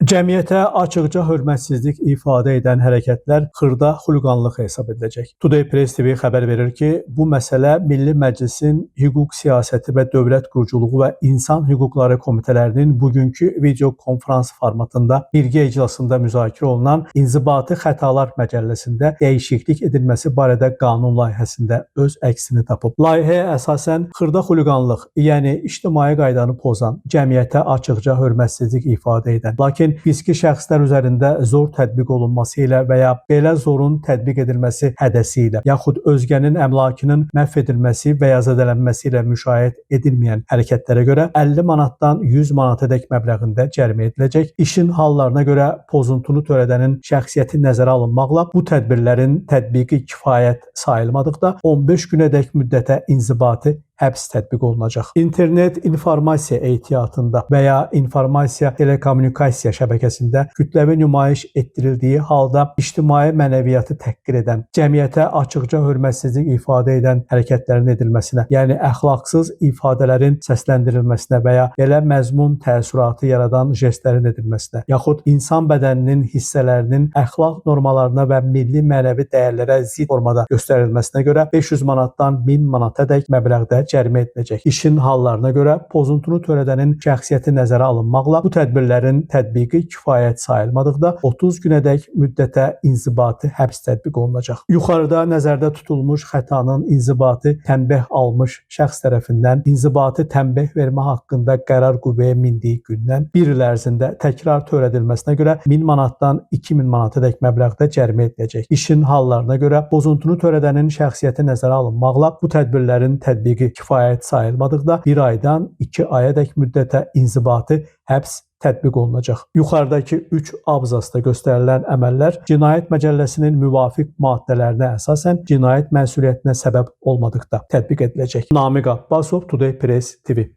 Cəmiyyətə açıqca hörmətsizlik ifadə edən hərəkətlər xırda xuliqanlıq hesab ediləcək. Today Press TV xəbər verir ki, bu məsələ Milli Məclisin Hüquq Siyasəti və Dövlət Quruculuğu və İnsan Hüquqları Komitələrinin bugünkü video konfrans formatında birgə iclasında müzakirə olunan İnzibati Xətalar Məcəlləsində dəyişiklik edilməsi barədə qanun layihəsində öz əksini tapıb. Layihəyə əsasən xırda xuliqanlıq, yəni ictimai qaydanı pozan, cəmiyyətə açıqca hörmətsizlik ifadə edən, lakin fiziki şəxslər üzərində zor tətbiq olunması ilə və ya belə zorun tətbiq edilməsi hədəsi ilə, yaxud özgənin əmlakının məhv edilməsi və ya zədələnməsi ilə müşayiət edilməyən hərəkətlərə görə 50 manatdan 100 manatadək məbləğində cərimə ediləcək. İşin hallarına görə pozuntunu törədənin şəxsiyyəti nəzərə alınmaqla bu tədbirlərin tətbiqi kifayət sayılmadıqda 15 günədək müddətə inzibati həbs tətbiq olunacaq. İnternet informasiya ehtiyatında və ya informasiya telekommunikasiya şəbəkəsində kütləvi nümayiş etdirildiyi halda ictimai mənəviyyatı təhqir edən, cəmiyyətə açıqca hörmətsizlik ifadə edən hərəkətlərin edilməsinə, yəni əxlaqsız ifadələrin səsləndirilməsinə və ya belə məzmun təəssüratı yaradan jestlərin edilməsinə, yaxud insan bədəninin hissələrinin əxlaq normalarına və milli mənəvi dəyərlərə zidd formada göstərilməsinə görə 500 manatdan 1000 manatadək məbləğdə cərimə ediləcək. İşin hallarına görə pozuntunu törədənin şəxsiyyəti nəzərə alınmaqla bu tədbirlərin tətbiqi kifayət sayılmadıqda 30 günədək müddətə inzibati həbs tətbiq olunacaq. Yuxarıda nəzərdə tutulmuş xətanın inzibati tənbeh almış şəxs tərəfindən inzibati tənbeh vermə haqqında qərar qüvvəyə mindiyi gündən bir il ərzində təkrar törədilməsinə görə 1000 manatdan 2000 manatadək məbləğdə cərimə ediləcək. İşin hallarına görə pozuntunu törədənin şəxsiyyəti nəzərə alınmaqla bu tədbirlərin tətbiqi kifayət sayılmadıqda 1 aydan 2 ayadək müddətə inzibati həbs tətbiq olunacaq. Yuxarıdakı 3 abzasda göstərilən əməllər Cinayət Məcəlləsinin müvafiq maddələrinə əsasən cinayət məsuliyyətinə səbəb olmadıqda tətbiq ediləcək. Namiq Abbasov, Today Press TV.